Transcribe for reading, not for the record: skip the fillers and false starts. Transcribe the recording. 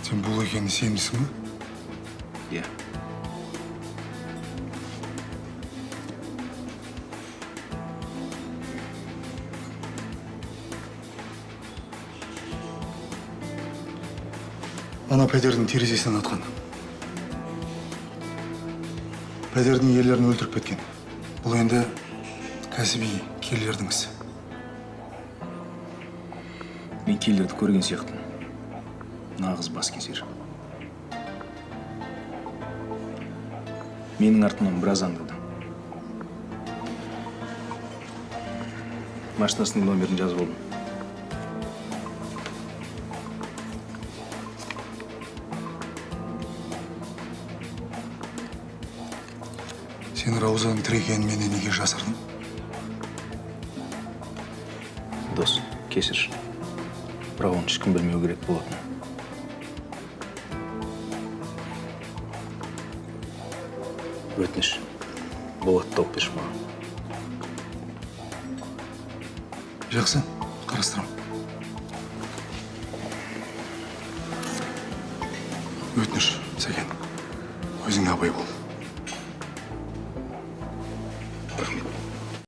Сен бұл екеніне сенімдісің бе? Иә. Ана пәтердің терезесінен атқан. Пәтердің иелерін өлтіріп кеткен. Бұл енді кәсіби киллердің ісі. Мен киллерді көрген сияқтымын. Нағыз баскесер. Менің артымнан біраз аңдыды. Машинасының номерін жазып алдым. Сен Раузаның тірі екенін менен неге жасырдың? Дос, кешірші. Бірақ оны ешкім білмеу керек болатын. Өтініш, Болатты тауып берші маған. Жақсы, қарастырам. Өтініш, Сәкен, өзің абай бол. Рахмет.